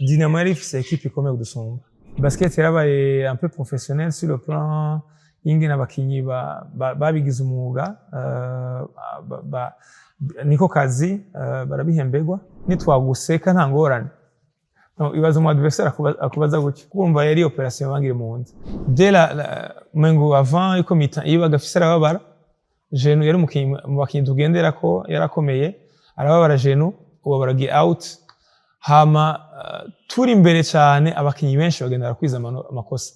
Dynamo yari ifise équipe ikomeye kudusumba. Basket yarabaye un peu professionnel sur le plan y'ingene abakinyi babigize umwuga, niko kazi, barabihemberwa. Nitwaguseka nta ngorane. No, ibaza umu adversaire akubaza gutyo, kumva yari opération bangire mu nda dès la mengo avant yuko mi-temps iyo bagafise arababara genou. Yari umukinyi mu bakinyi tugenderako, yarakomeye, arababara genou, ubu baragiye out. Hama turi imbere cyane, abakinyi benshi bagenda barakwiza amakosa.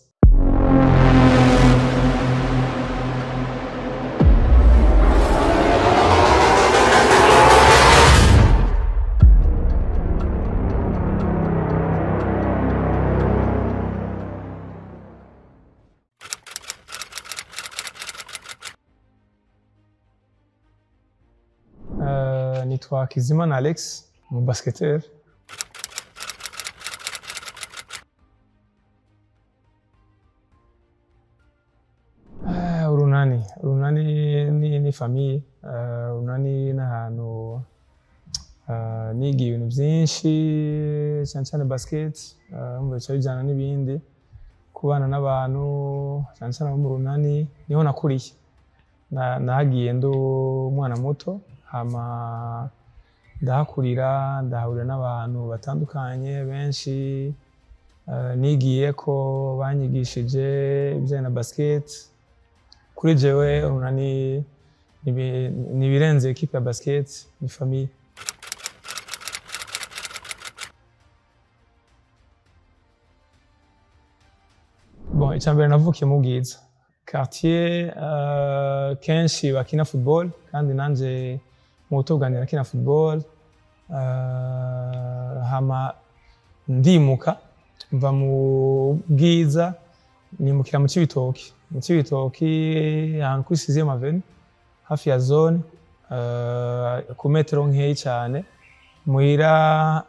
Nitwa Kizimana Alex, umu basketteur. Urunani ni famille. Urunani ni ahantu nigiye ibintu byinshi, cyane cyane basket. Umva bica bijyana n'ibindi, kubana n'abantu, cyane cyane abo mu Runani. Niho nakuriye. Nahagiye ndi umwana muto, hama ndahakurira, ndahahurira n'abantu batandukanye benshi. Nigiye ko banyigishije ibijyanye na basket. Kuri jewe Urunani ni ibirenze équipe ya basket, ni famille. Bon, icya mbere, navukiye mu Bwiza quartier, kenshi bakina football, kandi nanje mu buto bwanjye nakina football. Hama ndimuka, mva mu Bwiza nimukira mu Cibitoki, mu Cibitoki ahantu kuri 6e avenue, hafi ya zone, ku metero nkeyi cyane muhira.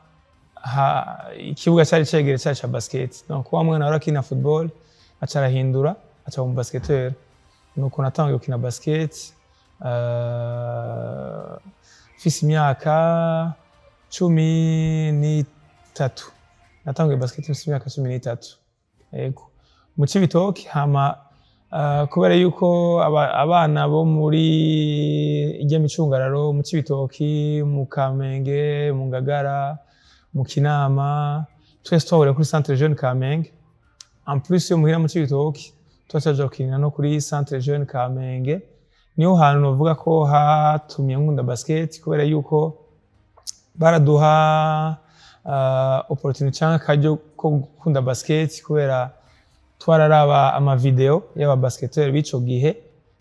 Ikibuga cyari cegereye, cyari ca basket. Donc wa mwana wari akina football aca arahindura, aca mu basketteur. Nuko natangiye gukina basket mfise imyaka 13. Natangiye basket mfise imyaka 13, yego, mu Cibitoki. Hama kubera yuko abana bo muri irya micungararo, mu Cibitoki, mu Kamenge, mu Ngagara, mu Kinama, twese twahuriye kuri Centre Jeune Kamenge. En plus yo muhira mu Cibitoki, twacaja gukinira no kuri Centre Jeune Kamenge. Niho hantu novuga ko hatumye nkunda basket, kubera yuko baraduha opportunity canke akaryo ko gukunda basket, kubera twararaba amavideo y'aba basketteur b'ico gihe,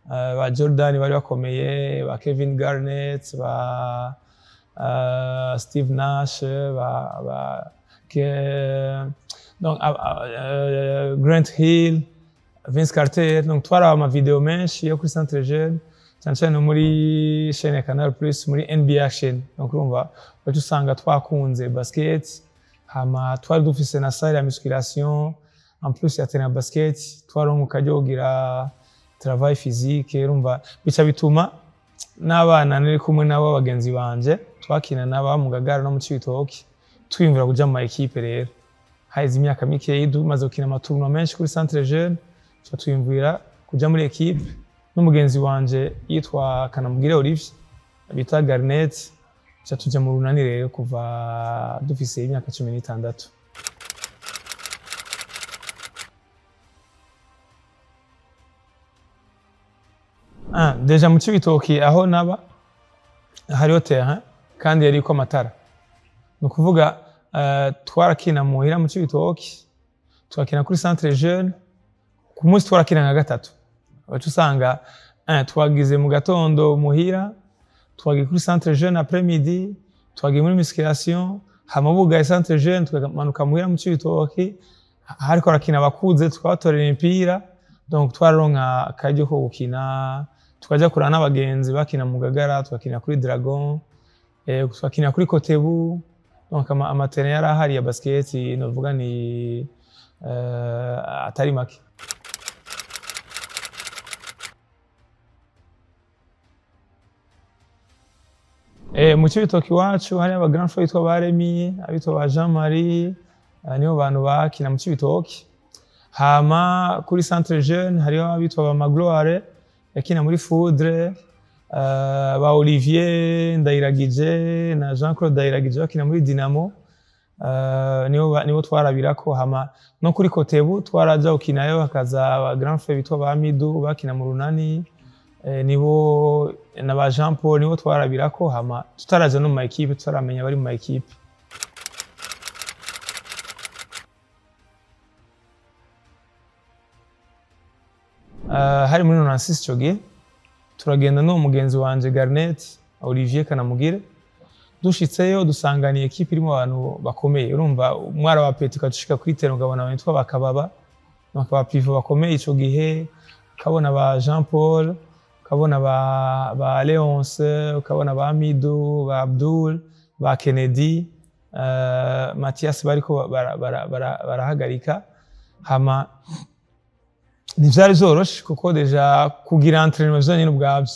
ba Jordan bari bakomeye, ba Kevin Garnett, ba Steve Nash, ba donc, Grant Hill, Vince Carter. Donc twaraba amavideo menshi yo kuri Centre Jeune, cyane cyane no muri chaîne ya Canal Plus, muri NBA Action. Donc urumva wacu usanga twakunze basket. Hama twari dufise na salle ya musculation en plus ya terrain ya basket, twaronka ukaryo kugira travail physique. Urumva bica bituma n'abana nari kumwe nabo, bagenzi banje twakina nabo mu Gagara no mu Cibitoki, twiyumvira kuja mu ma équipe. Rero haheze imyaka mikeyi tumaze gukina ama tournois menshi kuri Centre Jeune, tuca twiyumvira kuja muri équipe n'umugenzi wanje yitwa Kanamugire Olivier bita Garnet. Tuca tuja mu Runani rero kuva dufise imyaka 16. Ah, déjà mu Cibitoki aho naba hariho terrain kandi yariko amatara. Ni ukuvuga twarakina muhira mu Cibitoki, turakina kuri Centre Jeune. Ku munsi twarakina nka gatatu. Waca usanga twagize mu gatondo muhira, twagiye kuri Centre Jeune après midi, twagiye muri musculation, hama bugaye Centre Jeune tukamanuka muhira mu Cibitoki, hariko harakina abakuze, tukabatorera imipira. Donc twararonka akaryo ko gukina, tukaja kurana n'abagenzi bakina mu Gagara, tugakina kuri Dragon, tugakina kuri Kotebu. Donc ama terrain yari ahari ya basket, novuga ni atari make. Mu Cibitoki iwacu hari aba grand frère bitwa ba Remy, abitwa ba Jean Marie. Nibo bantu bakina mu Cibitoke. Hama kuri Centre Jeune hariho abitwa ba Magloire yakina muri Foudre, ba Olivier Ndayiragije na Jean Claude Ndayiragije bakina muri Dinamo. Nibo twarabirako. Hama no kuri Kotebu twaraja gukinayo, hakaza aba grand frère bitwa ba Midu bakina mu Runani, nibo na ba Jean Paul nibo twarabirako. Hama tutaraja no mu ma équipe, tutaramenya bari mu ma équipe. Hari muri 96, ico gihe turagenda n'uwo mugenzi wanje Garnet Olivier Kanamugire. Dushitseyo dusanganiye équipe irimo abantu bakomeye. Urumva umwara wa petit, ukadushika kuri terrain ukabona abantu bitwa bakababa, bakaba pivot bakomeye ico gihe, ukabona ba Jean Paul, ukabona ba Leonce, ukabona ba Midu, ba Abdul, ba Kennedy, Mathias bariko barahagarika. Hama ntivyari vyoroshe, kuko déjà kugira entraînement vyonyene ubwavyo,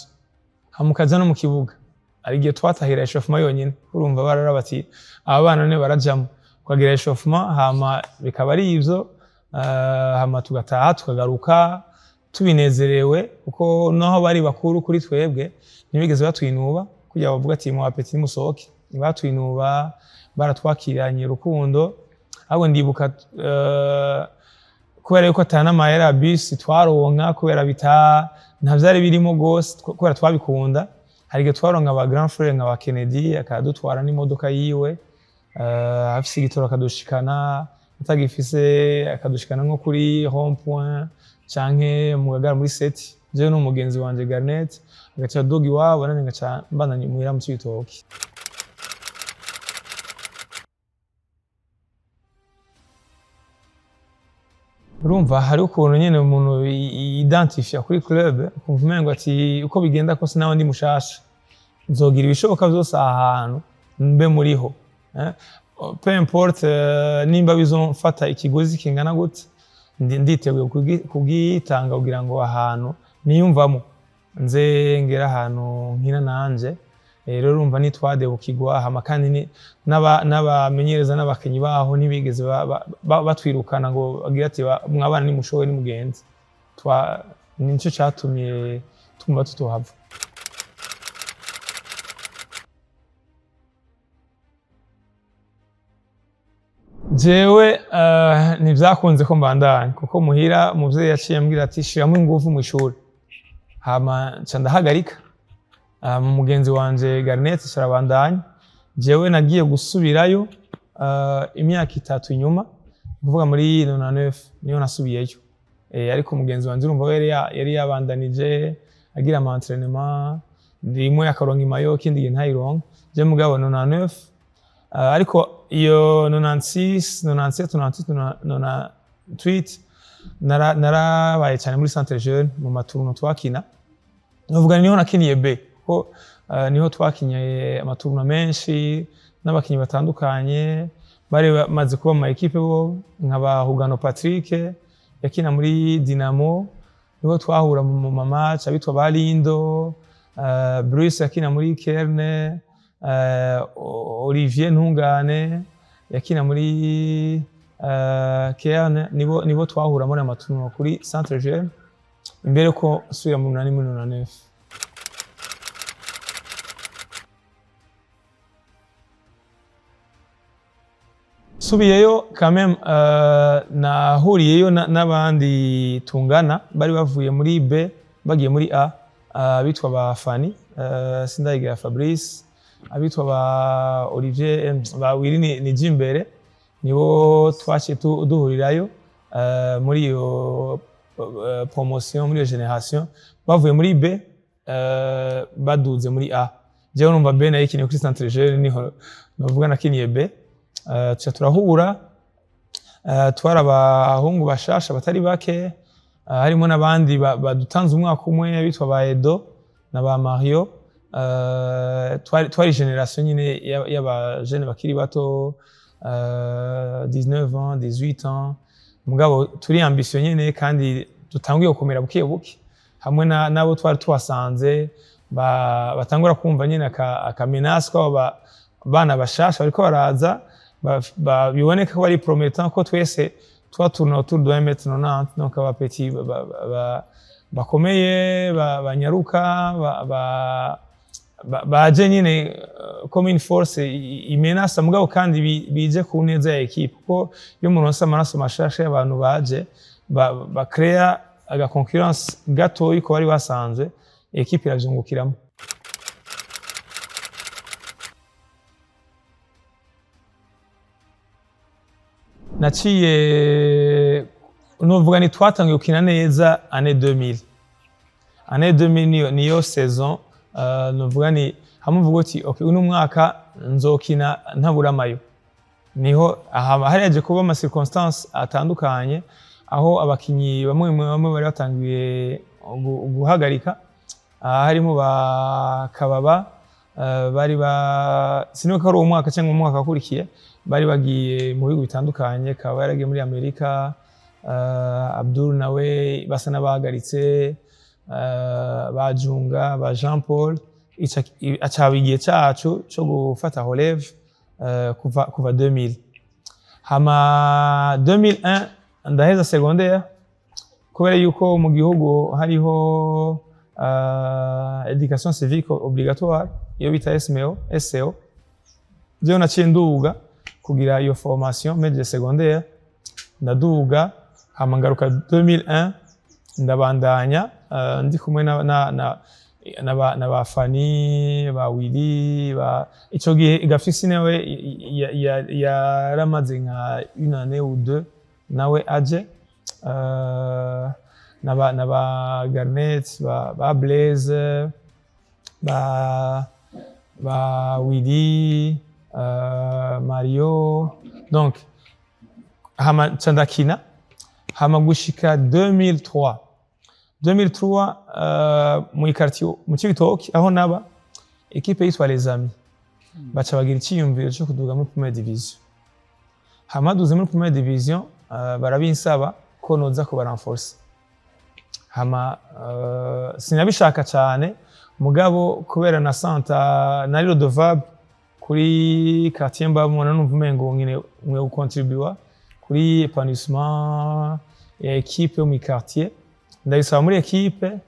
hama ukaza no mu kibuga, hari igihe twatahira échauffement yonyene. Urumva barara bati aba bana ne barajamwo, ukagira échauffement, hama bikaba ari ivyo, hama tugataha tukagaruka tubinezerewe, kuko naho bari bakuru kuri twebwe ntibigeze batwinuba kugira bavuga ati mu petit nimusohoke. Ntibatwinuba, baratwakiranye urukundo. Ahubwo ndibuka, kubera yuko ata n'amahera ya bisi twaronka, kubera bita nta vyari birimo gose, kubera twabikunda, hari igihe twaronka aba grand frère nka ba Kennedy akadutwara n'imodoka yiwe, afise igitoro akadushikana, atagifise akadushikana nko kuri rond point canke mu Gagara muri seti, jewe n'umugenzi wanje Garnet, agaca aduga iwabo, nanje ngaca mbandanya muhira mu Cibitoke. Urumva hari ukuntu nyene umuntu identifia kuri club, ukumva umengo ati uko bigenda kose nawe ndi mushasha, nzogira ibishoboka vyose aha hantu mbe muriho, eh? Peu importe, nimba bizomfata ikiguzi kingana gute, nditeguye kugitanga kugira ngo ahantu niyumvamo nze ngera ahantu nkina nanje. Rero urumva ntitwadebukirwa. Hama kandi n'abamenyereza n'abakinyi baho ntibigeze batwirukana ngo bagire ati mwabana nimushoboye nimugenze. Nico catumye twumva tutohava. Jewe ntivyakunze ko mbandanya, kuko muhira umuvyeyi yaciye ambwira ati shiramo inguvu mw'ishuri, hama nca ndahagarika. Mugenzi wanje Garnet arabandanya. Jewe nagiye gusubirayo imyaka 3 inyuma, kuvuga muri 99 niyo nasubiyeyo. Ariko mugenzi wanje urumva we yari yabandanije agira ama entraînement, rimwe akaronka imayo, ikindi gihe ntayironka. Je mugabo 99, ariko iyo 96, 97, 98, 98 narabaye cyane muri centre jeune mu ma tournois twakina. Novuga niho nakiniye B, kuko niho twakinye ama tournois menshi n'abakinyi batandukanye bari bamaze kuba mu ma équipe, bo nka ba Hugano Patrick yakina muri Dinamo, niho twahura mu ma match, abitwa ba Lindo, Bruce yakina muri Kerne, Olivier Ntungane yakina muri Kerne, nibo twahura muri ama tournois kuri centre jeune imbere ko nsubira mu munani muri 99. Subiyeyo quand même, nahuriyeyo n'abandi tungana bari bavuye muri B bagiye muri A, abitwa ba Fani, Sindayigaya Fabrice, abitwa ba Olivier, ba Willy Nijimbere, nibo twaciye duhurirayo muri iyo promotion, muri iyo génération bavuye muri B, baduze muri A. Jewe numva B nayikiniye kuri centre jeune, niho novuga nakiniye B. Tuca turahura, twari abahungu bashasha batari bake, harimo n'abandi badutanze umwaka umwe, abitwa ba Edo na ba Mario. Twari génération nyine y'aba jeunes bakiri bato, 19 ans, 18 ans, mugabo turi ambition nyine kandi dutanguye gukomera buke buke, hamwe n'abo twari tuhasanze batangura kumva nyine aka menace ko aba bana bashasha bariko baraza. biboneka ko bari promettant, ko twese twatourne autour de 1m90, donc aba petits bakomeye, banyaruka, baje nyine comme une force imenasa, mugabo kandi bije ku neza ya équipe, kuko iyo muronse amaraso mashasha y'abantu baje bacréa aga concurrence gatoyi ko bari basanzwe, équipe iravyungukiramo. Naciye novuga ni twatangiye gukina neza année 2000. Année 2000 niyo saison novuga ni hamwe uvuga uti: "Okay, uno mwaka nzokina ntabura maillot." Niho aha hari yaje kuba ama circonstances atandukanye, aho abakinyi bamwe bamwe bari batangiye guhagarika. Aha harimo ba Kababa, bari ba sinibuka ko ari uwo mwaka cyangwa umwaka wakurikiye, bari bagiye mu bihugu bitandukanye. Kababa yaragiye muri Amerika, Abdul nawe basa n'abahagaritse, ba Junga, ba Jean Paul. Acaba igihe cacu co gufata relève kuva 2000. Hama 2001 ndaheza secondaire, kubera yuko mu gihugu hariho éducation civique obligatoire, iyo bita SMO, SCO. Jewe naciye nduga kugira iyo formation meje secondaire, ndaduga, hama ngaruka 2001, ndabandanya ndi kumwe na ba Fani, ba Willy, ba ico gihe Gafisi nawe yaramaze nka une année ou deux nawe aje, na ba Garnet, ba Blaise, ba Willy, Mario. Donc hama nca ndakina, hama gushika 2003. 2003 mu quartier mu Cibitoke aho naba, équipe yitwa Les Amis baca bagira iciyumviro cyo kuduga muri première division. Hama duze muri première division, barabinsaba ko noza kubarenforcer. Hama sinabishaka cyane, mugabo kubera na santa nari redevable kuri quartier mbamwo, numva umengo nkine nkwiye gucontribua kuri épanouissement ya équipe yo mu quartier, ndabisaba muri équipe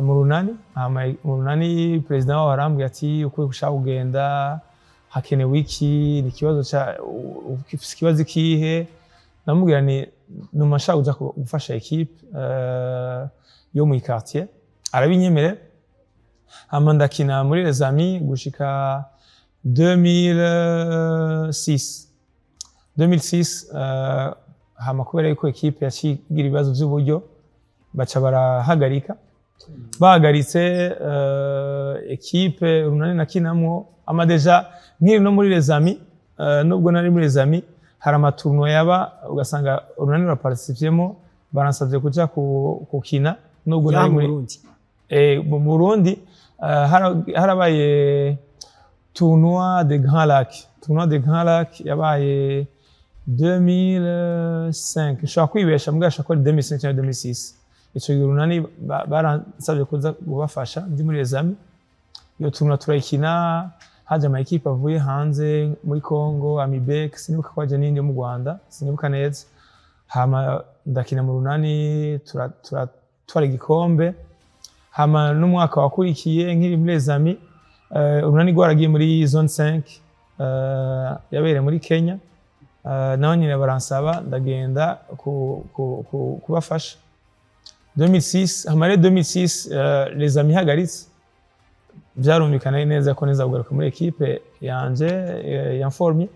mu Runani. Hama mu Runani président wabo arambwira ati: "Uko ushaka kugenda, hakenewe iki? Ni ikibazo ca ufise ikibazo ikihe?" Ndamubwira ni numa nshaka kuja gufasha équipe yo mu quartier. Arabinyemerera, hama ndakina muri Les Amis gushika 2006. 2006 hama kubera yuko équipe yaciye igira ibibazo vy'uburyo, baca barahagarika. Bahagaritse équipe Runani nakinamwo, ama déjà nkiri no muri Les Amis, nubwo nari muri Les Amis, hari amatournois yaba ugasanga Runani ruraparticipyemo, baransavye kuja kukina nubwo Ngaha nari mu muri Burundi? Mu Burundi harabaye tournoi de Grands Lacs. Tournoi de Grands Lacs yabaye 2005, nshobora kwibesha, mbwa ashobora kuba ari 2005 cyangwa 2006. Ico gihe Urunani baransabye kuza kubafasha ndi muri Les Amis. Iyo tournoi turayikina, haje ama équipe avuye hanze muri Congo, Amibek, sinibuka ko haje n'indi yo mu Rwanda, sinibuka neza. Hama ndakina mu Runani, turatwara igikombe. Hama n'umwaka wakurikiye nkiri muri Les Amis, Urunani rwaragiye muri zone 5, yabereye muri Kenya, naho nyine baransaba, ndagenda kubafasha 2006. Hama rero 2006 Les Amis ihagaritse, byarumvikana neza ko neza kugaruka muri équipe yanje yamformye.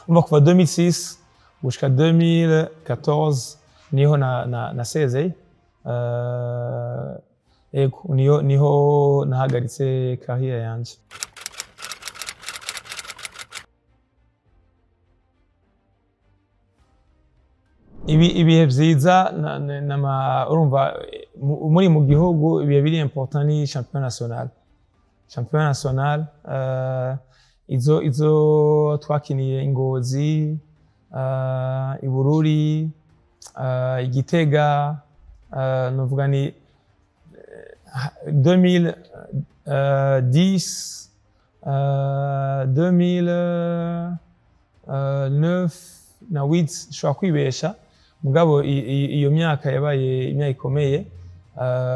Umva, kuva 2006 gushika 2014 niho nasezeye. Ego, niho nahagaritse carrière yanje. Ibihe vyiza urumva muri mu gihugu, ibihe biri important ni championnat national. Championnat national, izo twakiniye Ingozi, Ibururi, Igitega, novuga ni 2010, 2000. 9 na 8, nshobora kwibesha, mugabo iyo myaka yabaye imyaka ikomeye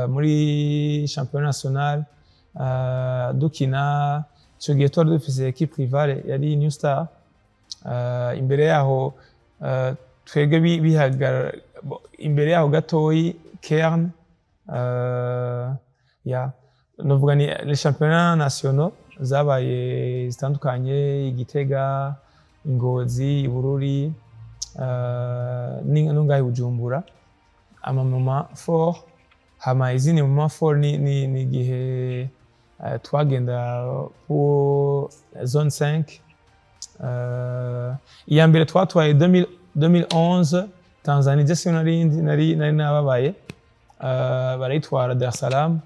muri championnat national. Dukina ico gihe twari dufise équipe rivale yari New Star. Imbere yaho twebwe bihagarara imbere yaho gatoyi Kern. Ya, novuga ni les championnats nationaux zabaye zitandukanye: Igitega, Ingozi, Ibururi, no ngaho i Bujumbura. Ama moment fort, hama izindi moment fort ni igihe twagenda pour zone 5. Iya mbere twatwaye 2000, 2011 Tanzania, je siyo narindi, nari nababaye. Barayitwara Dar es Salaam,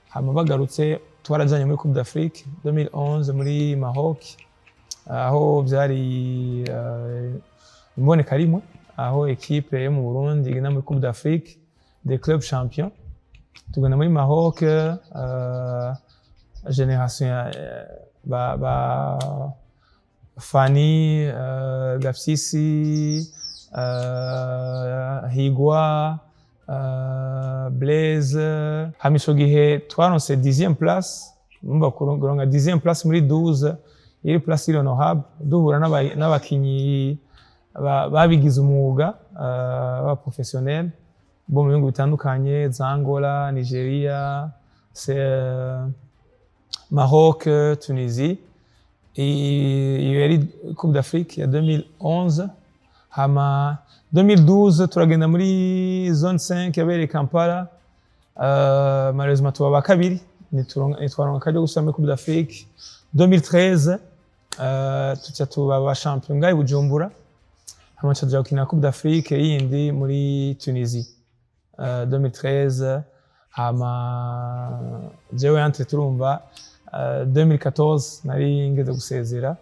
hama bagarutse twarajanye muri Coupe d'Afrique 2011 muri Maroc, aho vyari imboneka rimwe aho équipe yo mu Burundi igenda muri Coupe d'Afrique des clubs champions. Tugenda muri Maroc, génération ya ba Fanny, Gafsisi, Higwa, Blaise. Hama ico gihe twaronse 10e place. Numva kuronka 10e place muri 12 iri place iri honorable, duhura n'abakinyi babigize umwuga, ba professionnel bo mu bihugu bitandukanye, za Angola, Nigeria, Maroc, Tunisie. Iyo yari Coupe d'Afrique ya 2011. Hama 2012 turagenda muri zone 5 yabereye Kampala. Malheureusement tuba ba kabiri, ntitwaronka akaryo gusubira muri Coupe d'Afrique. 2013 tuca tuba ba champion ngaho i Bujumbura, hama tuja gukina Coupe d'Afrique yindi muri Tunisie 2013. Hama jewe entre turumva 2014 nari ngeze gusezera.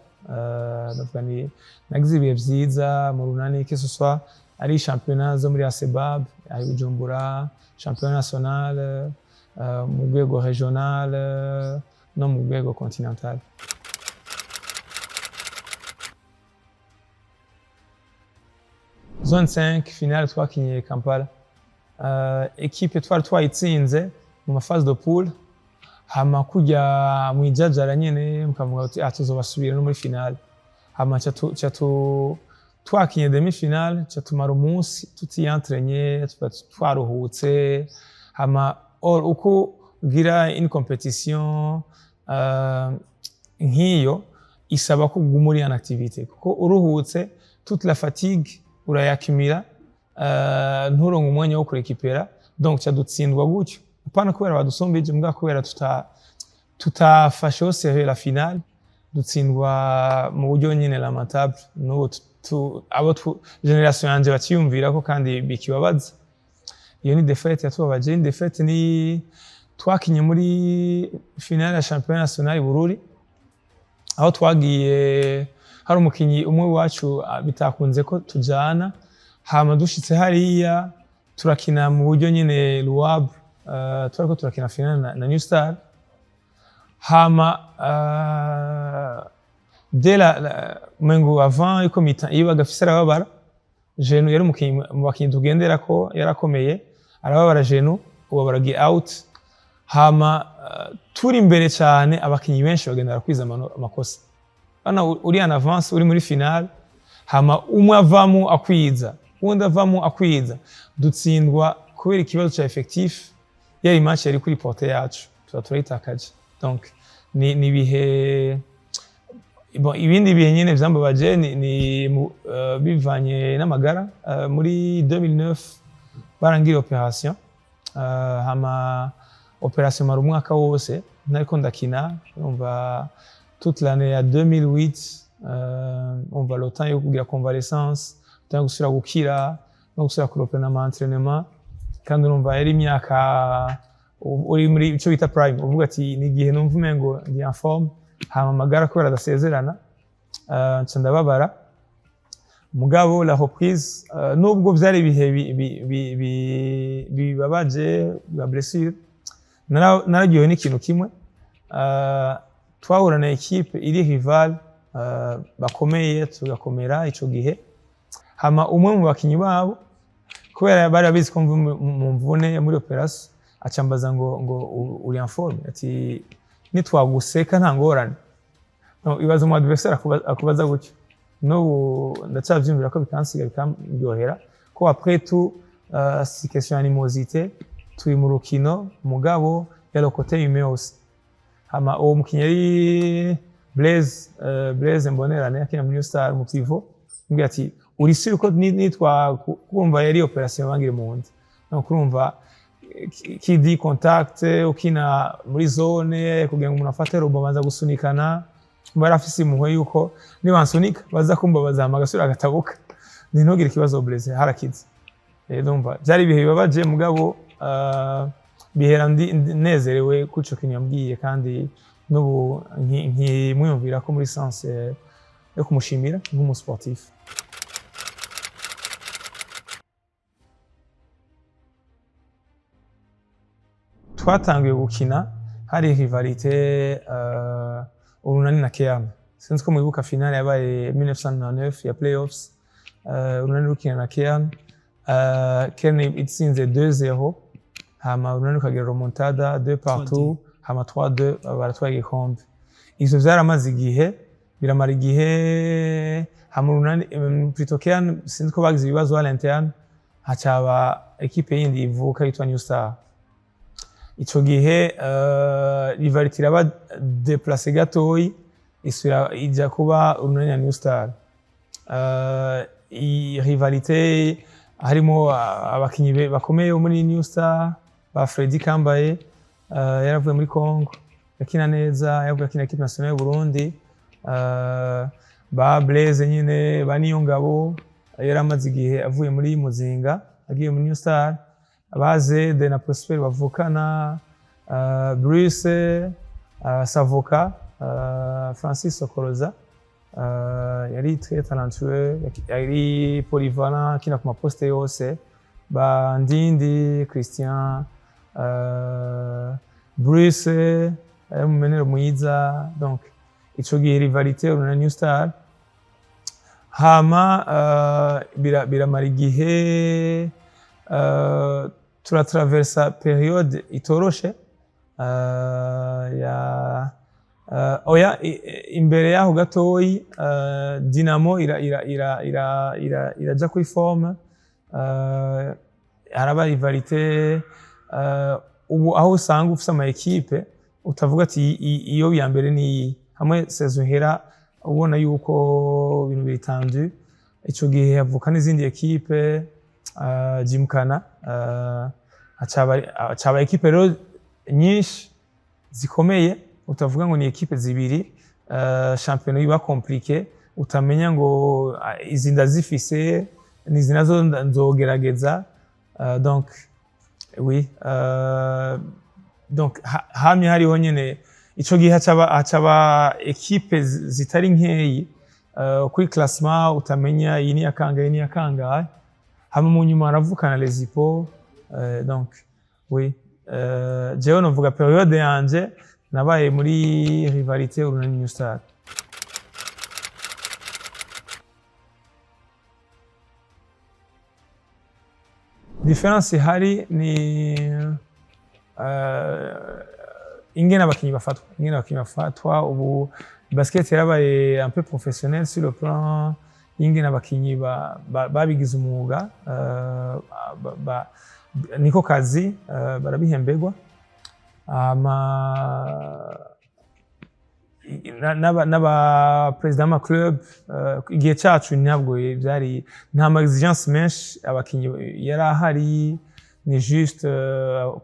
Ndavuga ni nagize ibihe vyiza mu Runani, que ce soit ari championnat zo muri ASEBAB ari Bujumbura, championnat national, mu rwego régional, no mu rwego continental. Zone 5 finale twakinye Kampala, équipe twari twayitsinze mu ma phase de poule, hama kujya mwijajara nyene mukavuga uti: "Ah, tuzobasubira no muri finale." Hama ca tu twakinye demi finale, ca tumara umunsi tutiyentraînye, tuba twaruhutse. Hama or uko ugira une compétition nk'iyo isaba ko uguma uri en activité, kuko uruhutse toute la fatigue urayakimira, nturonke umwanya wo kurécupéra. Donc ca dutsindwa gutyo, apana kubera badusumbije, mbwa kubera tutafashe au sérieux la finale, dutsindwa mu buryo nyine lamentable. N'ubu abo génération yanje bakiyumvirako kandi bikibabaza. Iyo ni défaite yatubabaje. Ni défaite ni twakinye muri finale ya championnat national i Bururi, aho twagiye hari umukinyi umwe wacu bitakunze ko tujana. Hama dushitse hariya turakina mu buryo nyine louable. Twariko turakina finale na New Star. Hama dès la mengo avant yuko mi-temps iyo bagafise arababara genou, yari umukinyi mu bakinyi tugenderako yarakomeye, arababara genou, ubu baragiye out. Hama turi imbere cyane, abakinyi benshi bagenda barakwiza amakosa. Bana uri en avance, uri muri finale, hama umwe avamo akwiza, uwundi avamo akwiza, dutsindwa kubera ikibazo ca effectif. Yari match yari kuri portée yacu, tuba turayitakaje. Donc ni ibihe bon. Ibindi bihe nyine vyambabaje ni bivanye n'amagara. Muri 2009 barangira opération, hama opération mara umwaka wose ntariko ndakina. Urumva toute l'année ya 2008, umva le temps yo kugira convalescence, le temps yo gusubira gukira no gusubira kureprendre ama entraînement. Kandi urumva yari imyaka uri muri ico bita prime, uvuga ati ni igihe numva umengo ndi en forme. Hama amagara kubera adasezerana, nca ndababara. Mugabo la reprise, nubwo vyari ibihe bibabaje bwa blessure, nararyohewe n'ikintu kimwe. Twahura na équipe iri rival. bakomeye, tugakomera ico gihe. Hama umwe mu bakinyi babo, kubera bari babizi ko mvu mu mvune muri opération, acambaza ngo uri en forme, ati nitwaguseka nta ngorane. No, ibaza umu adversaire akubaza gutyo. N'ubu ndacyavyumvira ko bikansiga, bikamryohera ko après tout, si question animosité, turi mu rukino, mugabo ya le côté humain aussi. Hama uwo mukinyi yari Blaise, Blaise Mbonerane, akina muri New Star mu pivot. Mbwira ati uri sûr ko nitwa kumva yari opération bangire mu nda. Donc urumva qui dit contact, ukina muri zone, kugira ngo umuntu afate rebond banza gusunikana, bari afise impuhwe yuko nibansunika baza kumbabaza, hama agasubira agatabuka. Ni ntugire ikibazo Blaise, harakize. Ndumva byari ibihe bibabaje, mugabo bihera nezerewe kuri ico kintu yambwiye, kandi n'ubu nkimwiyumvira ko muri sens yo kumushimira nk'umu sportif. Twatanguye gukina hari rivalité, Urunani na Keyama. Sinzi ko mwibuka finale yabaye 1999 ya playoffs, Urunani rukina na Keyama, Kern itsinze 2-0, hama Urunani rukagira remontada 2 partout, hama 3-2 baratwara igikombe. Ivyo vyaramaze igihe, biramara igihe. Hama Urunani, plutôt Kern, sinzi ko bagize ibibazo à l'interne, hacaba équipe yindi ivuka yitwa New Star. Ico gihe rivalité iraba déplacée gatoyi, isubira ija kuba Urunani na New Star. Iyi rivalité harimo abakinyi bakomeye bo muri New Star, ba Freddy Kambaye, yaravuye muri Congo yakina neza, yaravuye akina équipe nationale y'u Burundi, ba Blaise nyine, ba Niyongabo yari amaze igihe avuye muri Muzinga agiye muri New Star, ba Zede na Prosper bavukana, Bruce, Savoka, Francis Sokoroza, yari très talentueux, yari polyvalent, akina ku ma poste yose, ba Ndindi Christian, Bruce yari umu meneur mwiza. Donc ico gihe rivalité Urunani New Star. Hama biramara igihe, turatraversa période itoroshe, ya oya, imbere yaho gatoyi, Dinamo ira ira ira ira ira iraja kuri forme, haraba rivalité. Ubu aho usanga ufise ama équipe utavuga ati iyo ya mbere ni iyi, hamwe saison ihera ubona yuko ibintu biri tendu. Ico gihe havuka n'izindi équipe, Gymkhana, hacaba équipe rero nyinshi zikomeye, utavuga ngo ni équipe zibiri. Shampiyona iba compliqué, utamenya ngo izi ndazifise nizi nazo nzogerageza. Donc oui, donc hamye hariho nyene ico gihe hacaba équipe zitari nkeyi, kuri classement utamenya iyi ni yakangahe, iyi ni yakangahe. Hama mu nyuma haravukana Les Hippos. Donc oui, jewe novuga période yanje nabaye muri rivalité Urunani New Star. Différence ihari ni ingene abakinyi bafatwa, ingene abakinyi bafatwa. Ubu basket yarabaye un peu professionnel sur le plan y'ingene abakinyi babigize umwuga, niko kazi, barabihemberwa. Hama n'aba président y'ama club, igihe cacu ntabwo byari, nta ma exigence menshi abakinyi yari ahari, ni juste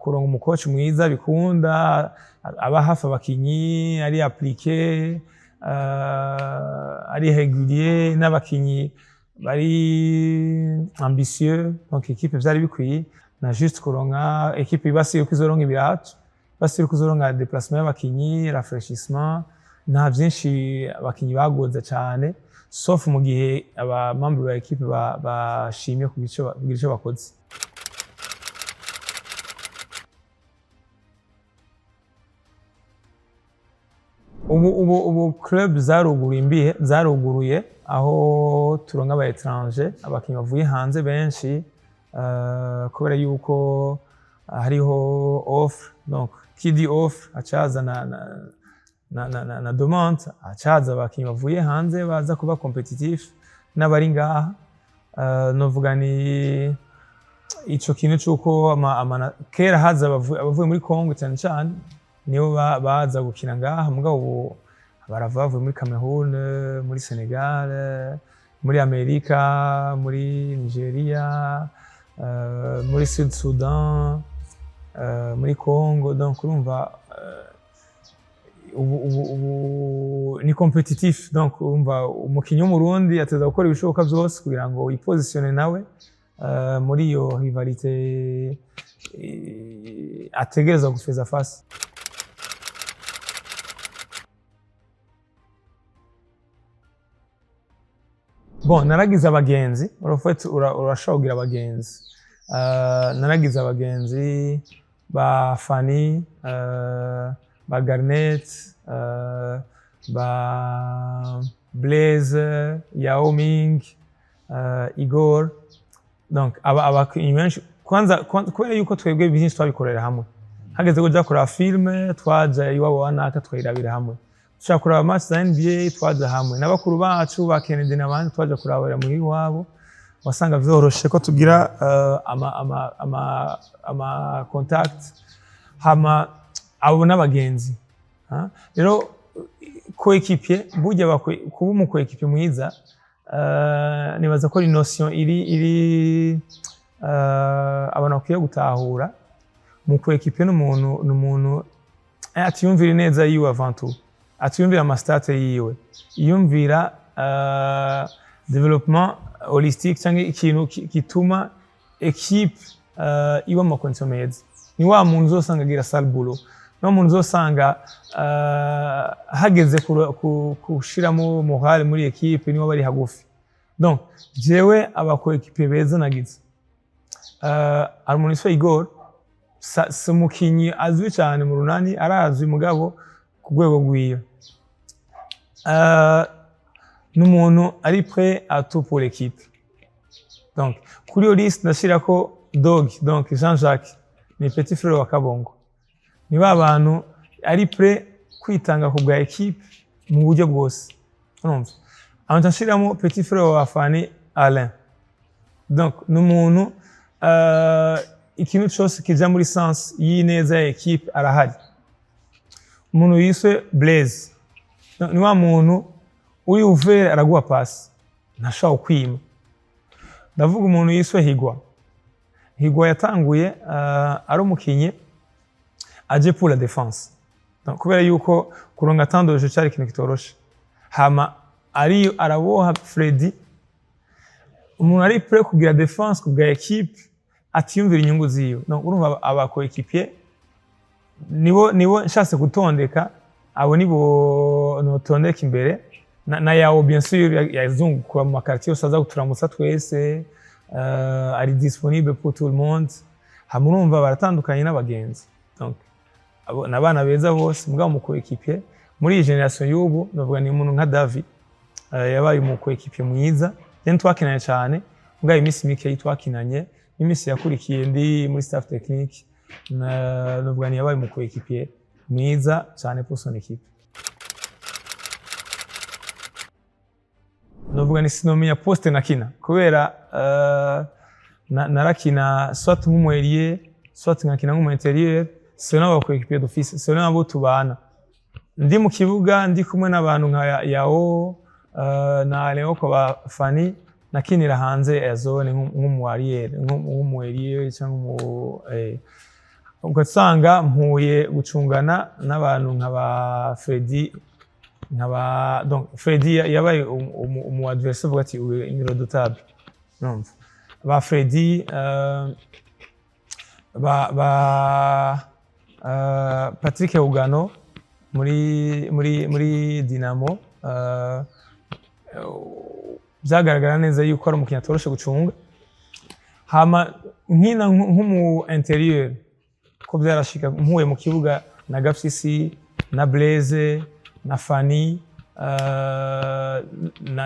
kuronka umu coach mwiza bikunda, aba hafi abakinyi, ari appliqué, ari régulier, n'abakinyi bari ambitieux. Donc équipe vyari bikwiye, na juste kuronka équipe ibasiye ko izoronka ibirato, basiye ko izoronka déplacement y'abakinyi, rafraîchissement. Nta vyinshi abakinyi bagoza cane, sauf mu gihe aba membre ba équipe bashimye kugira ico bakoze. Ubu club zaruguruye imbihe, zaruguruye aho turonka aba étranger, abakinyi bavuye hanze benshi, kubera yuko hariho offre. Donc qui dit offre acaza na demande, acaza abakinyi bavuye hanze baza kuba compétitif n'abari ngaha. Novuga ni ico kintu c'uko kera haza abavuye muri Congo cyane cyane, nibo baza gukina ngaha, mugabo ubu barava bavuye muri Cameroon, muri Senegal, muri Amerika, muri Nigeria, muri Sud Sudan, muri Congo. Donc urumva, ubu ni compétitif. Donc urumva, umukinyi w'Umurundi ateza gukora ibishoboka byose kugira ngo yipositionne nawe muri iyo rivalité, ategerezwa gufeza face. Bon, naragize abagenzi. Urafite, urashobora kugira abagenzi. Naragize abagenzi ba Fani, ba Garnet, ba Blaise, Yao Ming, Igor. Donc aba abakinyi benshi kwanza, kubera yuko twebwe byinshi twabikorera hamwe. Hageze kuja kuraba film, twaja iwabo wa naka, twayirabira hamwe. Dushaka kuraba match za NBA, twaja hamwe n'abakuru bacu ba Kennedy n'abandi, twaja kurabira muhira iwabo. Wasanga vyoroshe ko tugira ama contact, hama abo n'abagenzi. Ha? Rero coéquipier, burya kuba umu coéquipier mwiza, nibaza ko ari notion iri abantu bakwiye gutahura. Mu coéquipier n'umuntu atiyumvira ineza yiwe avant tout, atiyumvira ama stats yiwe, yiyumvira développement holistique cyangwa ikintu gituma équipe iba mu ma conditions meza. Ni wa muntu uzosanga agira sale boulot, ni wa muntu uzosanga hageze gushiramo morale muri équipe, niwe bari hagufi. Donc jewe aba coéquipier beza nagize, hari umuntu witwa Igor. Si umukinyi azwi cyane mu Runani, arazwi mugabo ku rwego rwiwe. Ni umuntu ari prêt à tout pour l'équipe. Donc kuri iyo liste ndashirako Dog, donc Jean Jacques, ni petit frère wa Kabongo. Ni ba bantu ari prêt kwitanga ku bwa équipe mu buryo bwose, urumva. Aho ndashiramo petit frère wa Fani, Alain. Donc ni umuntu, ikintu cyose kija muri sens y'ineza ya équipe arahari. Umuntu yiswe Blaise ni wa muntu uri ouvert, araguha pasi, ntashobora kwima. Ndavuga umuntu yiswe Higwa. Higwa yatanguye ari umukinyi aje pour la défense. Donc, kubera yuko kuronga temps de jeu cyari ikintu kitoroshe, hama ari araboha Freddy, umuntu ari prêt kugira défense ku bwa équipe, atiyumvira inyungu ziwe. Donc urumva, aba coéquipier nibo nshatse gutondeka, abo nibo notondeka imbere na Yao, bien sûr, yazunguka mu ma quartier yose, aza kuturamutsa twese, ari disponible pour tout le monde. Hama urumva baratandukanye n'abagenzi. Donc abo ni abana beza bose, mugabo mu coéquipier muri iyi génération y'ubu navuga ni umuntu nka David, yabaye umu coéquipier mwiza. Then twakinanye cyane, mugabo iminsi mike twakinanye n'iminsi yakurikiye ndi muri staff technique, navuga ni yabaye umu coéquipier mwiza cyane pour son équipe. Navuga ni sinomenya poste nakina, kubera narakina soit nk'umu ailier, soit nkakina nk'umu intérieur, selon aba coéquipier dufise, selon abo tubana. Ndi mu kibuga ndi kumwe n'abantu nka Yao, na Leo kwa ba Fani, nakinira hanze ya zone nk'umu arrière, nk'umu ailier cyangwa umu ugasanga mpuye gucungana n'abantu nka ba Freddy, nka ba, donc Freddy yabaye umu adversaire uvuga ati uyu ni redoutable. Urumva ba Freddy, ba Patrick Ugano muri Dinamo, byagaragara neza yuko ari umukinnyi atoroshe gucunga. Hama nkina nk'umu intérieur, ko byarashika mpuye mu kibuga na Gafisi na Blaise. na Fanny,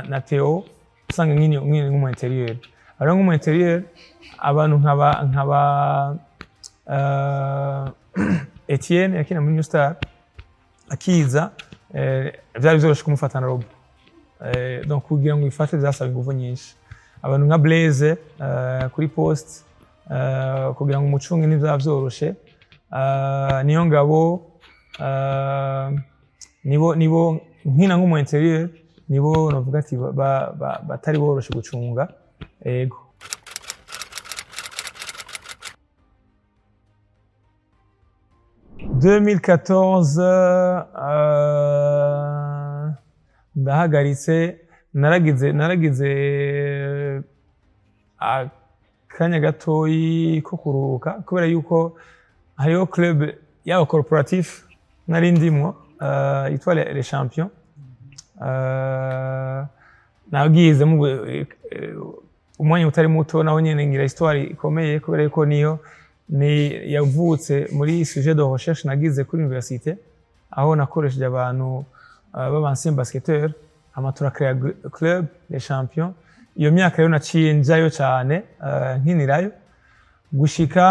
na Theo. Usanga nkine nk'umu intérieur, alors nk'umu intérieur abantu nkaba Etienne yakina muri New Star akiza, vyari vyoroshe kumufata na Robo. Donc kugira ngo ifate vyasaba inguvu nyinshi. Abantu nka Blaise kuri poste, kugira ngo umucunge ntivyaba vyoroshe. Niyo ngabo, nibo nkina nk'umu intérieur, nibo novuga ati batari boroshe gucunga, ego. 2014 ndahagaritse. Naragize akanya gatoyi ko kuruhuka kubera yuko hariho club y'aba corporatif nari ndimwo, yitwa les Champions. Nabwizemo umwanya utari muto, naho nyene ngira histoire ikomeye kubera yuko niyo ni yavutse muri sujet de recherche nagize kuri université, aho nakoresheje abantu b'aba ancien basketteur, hama turakrea club les Champions. Iyo myaka rero naciye njayo cyane, nkinirayo gushika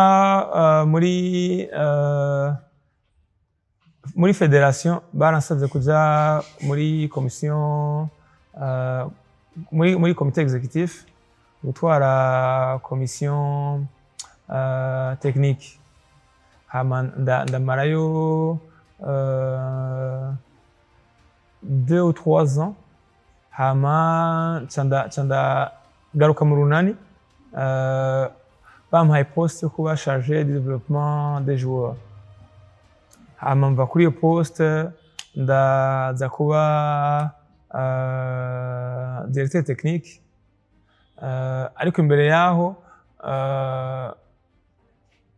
muri fédération baransabye kuja muri commission, muri comité exécutif, gutwara commission technique. Hama ndamarayo 2 ou 3 ans, hama nca ndagaruka mu Runani, bampaye poste yo kuba chargé du développement des joueurs. Hama mva kuri iyo poste ndaza kuba directeur technique. Ariko imbere yaho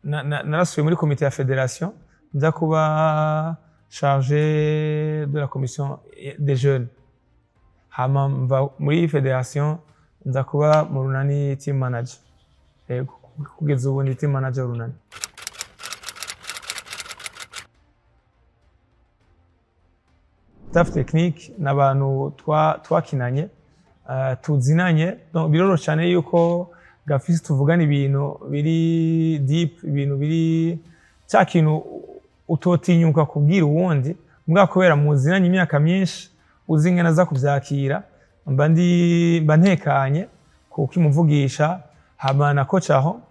narasubiye muri comité ya fédération, nza kuba chargé de la commission des jeunes. Hama mva muri fédération nza kuba mu Runani team manager. Yego, kugeza ubu ndi team manager Runani. Staff technique n'abantu twakinanye, tuzinanye. Donc biroroshe cyane yuko gafisi tuvugana ibintu biri deep, ibintu biri cya kintu utotinyuka kubwira uwundi mbwa kubera muzinanye imyaka myinshi, uzi ingene aza kuvyakira, mba ntekanye kuko imuvugisha. Hama na coach aho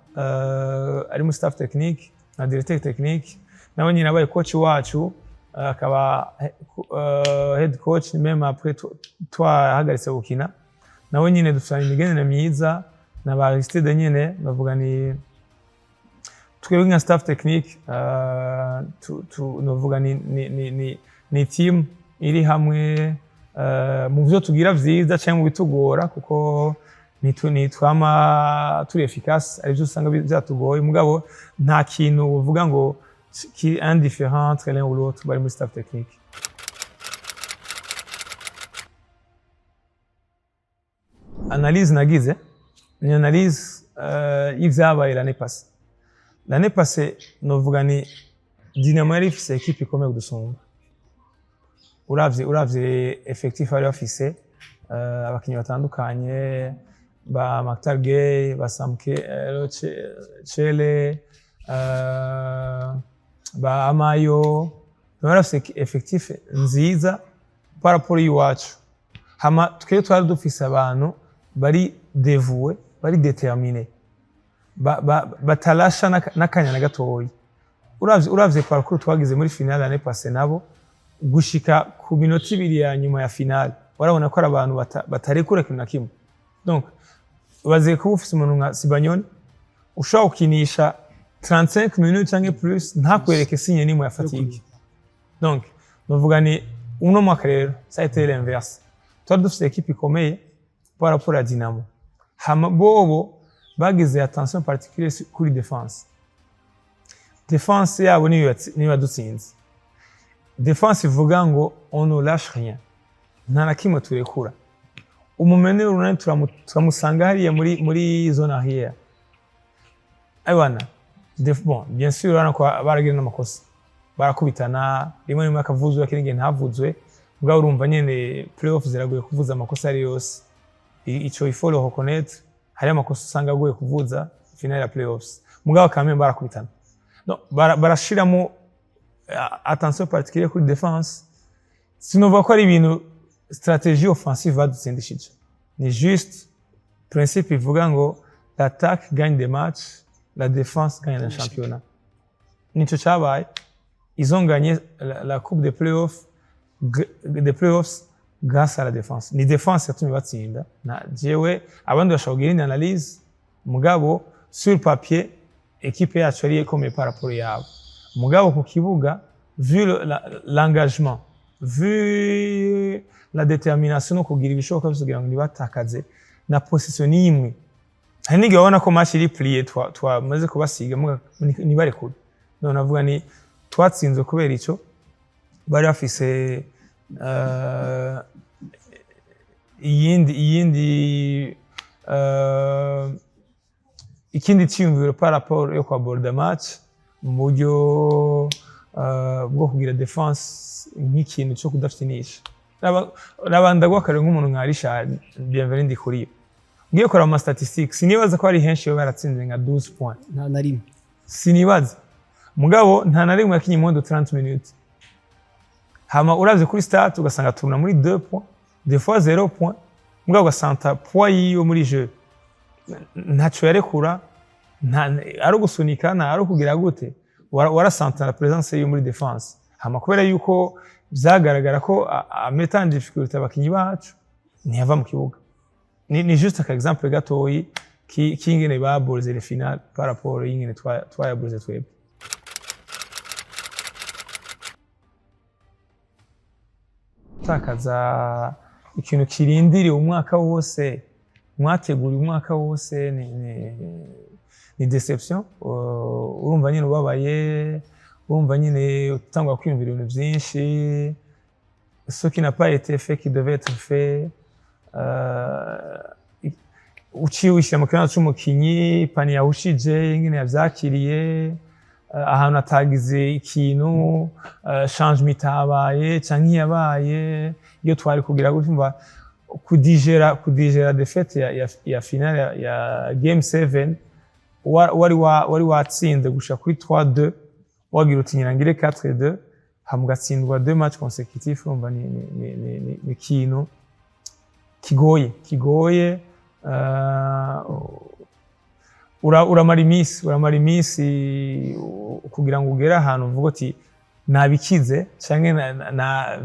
ari mu staff technique na directeur technique, nawe nyine abaye coach wacu, akaba head coach même après twahagaritse gukina, nawe nyine dufitanye imigenderanire myiza na ba Aristide nyine. Bavuga ni twebwe nka staff technique, novuga ni team iri hamwe mu byo tugira vyiza cyangwa mu bitugora, kuko ntitwama turi efficace, arivyo usanga vyatugoye. Mugabo nta kintu uvuga ngo qui est indifférent entre l'un ou l'autre bari muri staff technique. Analyse nagize ni analyse y'ivyabaye l'année passée. L'année passée, novuga ni Dynamo yari ifise équipe ikomeye kudusumba. Uravye effectif bari bafise, abakinyi batandukanye ba Mactar Gueye, ba Samke Chele, ba Amayo, bari bafise effectif nziza par rapport y'iwacu. Hama twebwe twari dufise abantu bari dévoués, bari déterminés, batarasha n'akanya na gatoyi. Uravye parcours twagize muri finale l'année passée nabo, gushika ku minota 2 ya nyuma ya finale, warabona ko ari abantu batarekura ikintu na kimwe. Donc baziye kuba ufise umuntu nka Sibanyoni ushobora gukinisha 35 minutes canke plus ntakwereke signe n'imwe ya fatigue. Donc novuga ni uno mwaka rero ça a été l'inverse. Twari dufise équipe ikomeye par rapport à Dynamo. Hama bobo bagize attention particulière kuri défense. Défense yabo niyo yadutsinze. Défense ivuga ngo on ne lâche rien, nta na kimwe turekura. Umumene Runani turamusanga hariya muri zone arrière. Aywana bon, bien sûr urabona ko baragira n'amakosa, barakubitana rimwe rimwe akavuzwe, akindi gihe ntavuzwe. Mugabo urumva nyene playoff ziragoye kuvuza amakosa ari yose. Ico il faut le reconnaître, hari amakosa usanga agoye kuvuza finale ya playoffs, mugabo quand même barakubitana. Donc barashiramo attention particulière kuri défense. Sinovuga ko ari ibintu stratégie offensive badutsindishije, ni juste principe ivuga ngo l'attaque gagne des matchs, la défense gagne le championnat. Nico cyabaye. Ils ont gagné la coupe des playoffs, des playoffs grâce à la défense. Ni défense yatumye batsinda. Na jewe abandi bashobora kugira indi analyse, mugabo sur papier équipe yacu yari ikomeye par rapport yabo. Mugabo ku kibuga, vu l'engagement, vu la détermination no kugira ibishoboka byose kugira ngo ntibatakaze na position n'imwe, hari n'igihe wabona ko match iri pliée, twamaze kubasiga, muga ntibarekure. None avuga ni twatsinzwe kubera ico bari bafise iyindi ikindi cyiyumviro par rapport yo kwa border match mu buryo bwo kugira défense nk'ikintu cyo kudafinisha. Raba ndaguha nk'umuntu nka Richard Bienvenu Ndikuriyo, ngiye kuraba ama statistiques, sinibaza ko ari henshi yo baratsinze nka 12 points. Nta na rimwe. Sinibaza, mugabo nta na rimwe yakinye moins de 30 minutes. Hama uravye kuri stat ugasanga turuna muri 2 points, des fois 0 point, mugabo ugasanta poids yiwe muri jeu, ntaco yarekura, nta ari ugusunika, nta ari ukugira gute, warasanta la présence yiwe muri défense. Hama kubera yuko vyagaragara ko ameta en difficulté abakinyi bacu, ntiyava mu kibuga. Ni juste aka exemple gatoyi k'ingene baborze les finales par rapport y'ingene twayaborze twebwe. Takaza ikintu kirindiriye umwaka wose, mwateguriye umwaka wose, ni déception. Urumva nyine ubabaye, urumva nyine utangwa kwiyumvira ibintu byinshi, ce qui n'a pas été fait qui devait être fait. Uciye wishyira mu kibanza c'umukinyi, pani yahushije, ingene yavyakiriye, ahantu atagize ikintu, changement itabaye canke yabaye iyo twari kugira gutyo. Umva kudigera défaite ya finale ya game 7, wari watsinze gushika kuri 3-2, wagira uti ngira ngire 4-2, hama ugatsindwa deux matchs consécutifs. Urumva ni ikintu kigoye. Uramara iminsi kugira ngo ugere ahantu uvuga uti nabikize canke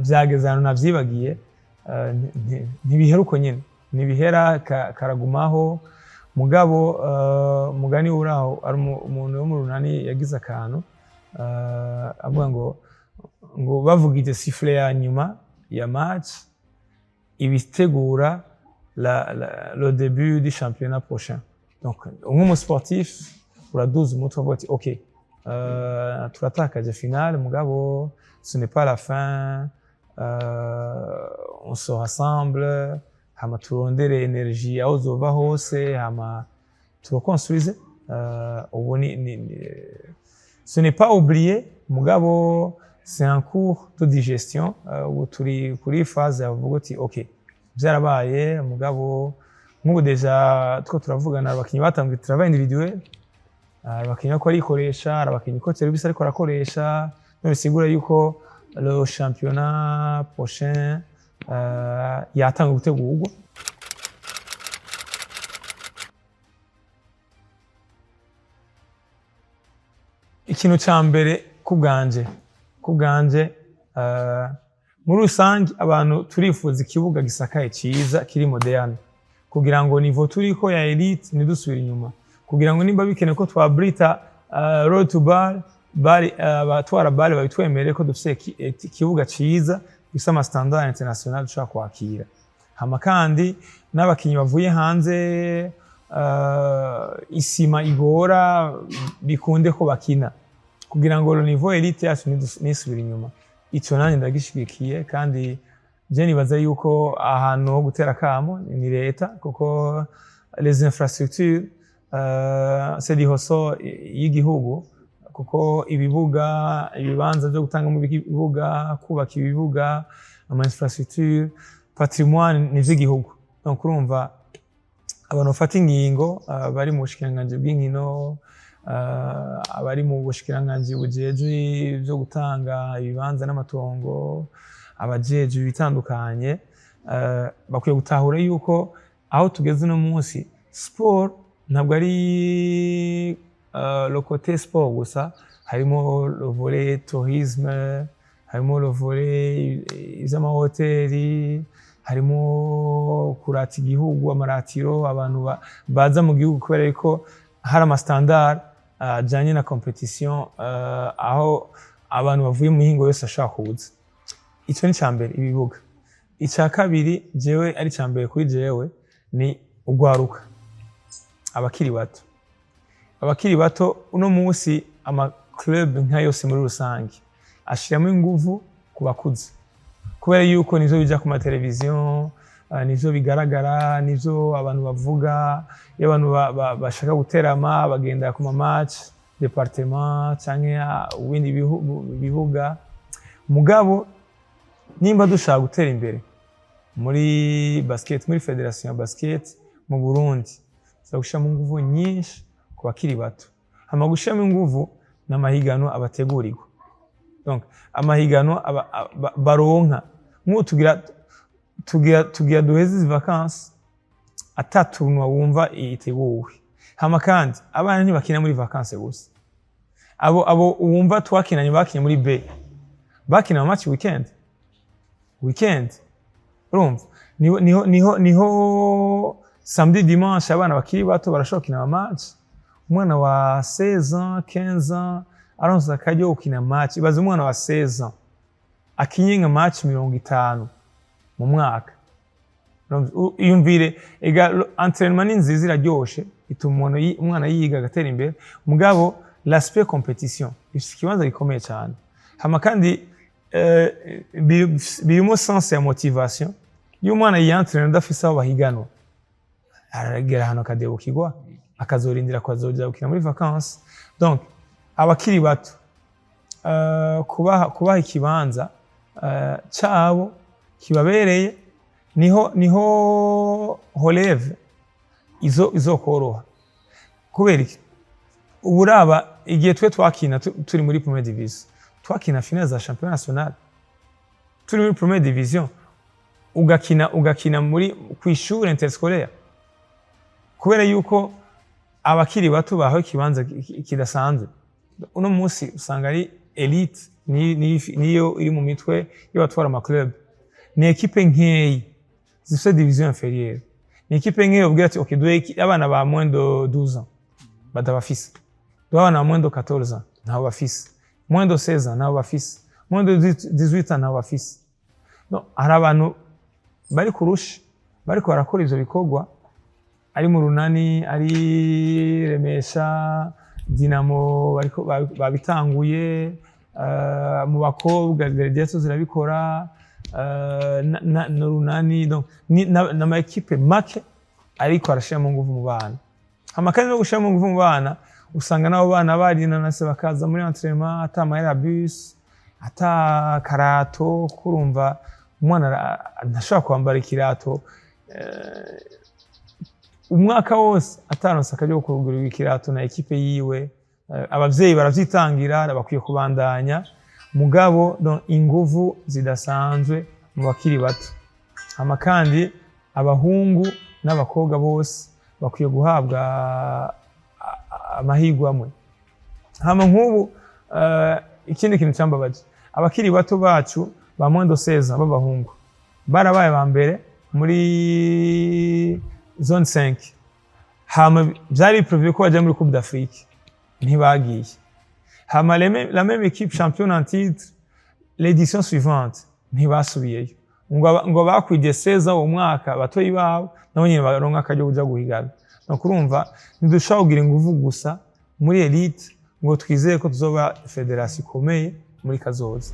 vyageze ahantu navyibagiye. Ntibihera uko nyene, ntibihera, karagumaho. Mugabo mugani uraho ari umuntu wo mu Runani yagize akantu, avuga ngo bavugije sifflet ya nyuma ya match ibitegura le début du championnat prochain. Donc nk'umu sportif uraduza umutwe uvuga ati ok, turatakaje finale, mugabo ce n'est pas la fin, on se rassemble, hama turondere énergie aho zova hose, hama tureconstruise. Ubu ni ce n'est pas oublié, mugabo c'est un cours de digestion. Ubu turi kuri phase yavuga uti ok, byarabaye, mugabo nk'ubu déjà two turavugana, abakinyi batangiye travail individuel, abakinyi ko arikoresha, abakinyi ko service ariko arakoresha, no bisigura yuko le championnat prochain yatanga gutegurwa. Ikintu ca mbere ku bwanje, muri rusange abantu turifuza ikibuga gisakaye ciza kiri moderne, kugira ngo niveau turiko ya élite ntidusubire inyuma, kugira ngo nimba bikenewe ko twabrita Road to BAL, BAL, abatwara BAL babitwemerere ko dufise ikibuga ciza gifise ama standard international dushobora kwakira. Hama kandi n'abakinyi bavuye hanze, isima igora bikunde ko bakina, kugira ngo le niveau élite yacu ntisubire inyuma. Ico nanjye ndagishigikiye, kandi je nibaza yuko ahantu ho gutera akamo ni leta, kuko les infrastructures c'est dihoso y'igihugu, kuko ibibuga, ibibanza byo gutangamo ibibuga, kubaka ibibuga, ama infrastructure, patrimoine ni ivy'igihugu. Donc urumva, abantu bafata ingingo, bari mu bushikiranganji bw'inkino, abari mu bushikiranganji bujejwe ivyo gutanga ibibanza n'amatongo, abajejwe ibitandukanye, bakwiye gutahura yuko aho tugeze uno munsi, sport ntabwo ari le côté sport gusa. Harimo le volet tourisme, harimo le volet ivy'amahoteli, harimo kurata igihugu, amaratiro, abantu baza mu gihugu kubera yuko hari ama standard ajanye na compétition, aho abantu bavuye mu mihingo yose ashobora kuza. Ico ni mbere, ibibuga. Icya kabiri, jewe ari icya mbere kuri jewe, ni ugwaruka, abakiri bato. Abakiri bato uno munsi, ama club nka yose muri rusange ashiramo inguvu ku bakuze, kubera yuko nivyo bija ku mateleviziyo, nivyo bigaragara, nivyo abantu bavuga. Iyo abantu bashaka guterama, bagenda ku ma match département canke ibindi bibuga. Mugabo nimba dushaka gutera imbere muri basket, muri fédération ya basket mu Burundi, tuza gushiramo inguvu nyinshi ku bakiri bato. Hama gushiramo inguvu n'amahiganwa abategurirwa, donc amahiganwa baronka. Nk'ubu tugira duheze izi vacances ata tournoi wumva iteguwe. Hama kandi abana ntibakina muri vacances gusa. Abo wumva twakinanye, bakinye muri B, bakina ama match weekend weekend. Urumva, niho samedi, dimanche, abana bakiri bato barashobora gukina ama match. Umwana wa 16 ans, 15 ans aronse akaryo ko gukina match. Ibaze umwana wa 16 ans akinye nka match 50 mu mwaka. Urumva, iyumvire ega entraînement ni nziza, iraryoshe, ituma umuntu umwana yiga agatera imbere, mugabo l'aspect compétition ifise ikibanza gikomeye cyane. Hama kandi birimo sens ya motivation. Iyo umwana yiyentraîne adafise aho bahiganwa, aragera ahantu akadebukirwa, akazorindira akazoja gukina muri vacances. Donc abakiri bato, kubaha ikibanza cabo kibabereye, niho relève izo izokoroha. Kubera iki? Ubu uraba igihe twe twakina turi muri première division, twakina finale za championnat national turi muri première division, ugakina muri kw'ishure interscolaire, kubera yuko abakiri bato bahawe ikibanza kidasanzwe. Uno munsi usanga ari élite niyo iri mu mitwe y'abatwara ama club. Ni équipe nkeyi zifise division inférieure, ni équipe nkeyi ubwira ati: "Ok, duhe abana ba moins de 12 ans." Badabafise. Duhe abana ba moins de 14 ans, ntabo bafise. Moins de 16 ans, ntabo bafise. Moins de 18 ans, ntabo bafise. No, hari abantu bari kurusha, bariko barakora ivyo bikorwa, ari mu Runani, ari Remesha, Dinamo bariko babitanguye. Mu bakobwa Gladiators zirabikora, na Runani. Donc ni na équipe make ariko arashiramo inguvu mu bana. Hama kandi no gushiramo inguvu mu bana, usanga nabo bana barinanase, bakaza muri entraînement ata mahera ya bus, ata karato. Kurumva, umwana ntashobora kwambara ikirato umwaka wose ataronse akaryo ko kugura ikirato na équipe yiwe. Abavyeyi baravyitangira, bakwiye kubandanya, mugabo donc inguvu zidasanzwe mu bakiri bato. Hama kandi abahungu n'abakobwa bose bakwiye guhabwa amahirwe amwe. Hama nk'ubu ikindi kintu cyambabaje, abakiri bato bacu ba moins de 16 ans b'abahungu barabaye ba mbere muri zone 5. Hama vyari prévu ko baja muri Coupe d'Afrique, ntibagiye. Hama la même équipe championne en titre, l'édition suivante ntibasubiyeyo, ngo bakwije 16 uwo mwaka, batoyi babo nabo nyene baronka akaryo kuja guhigana. Donc urumva, ntidushobora kugira inguvu gusa muri élite ngo twizeye ko tuzoba fédération ikomeye muri kazoza.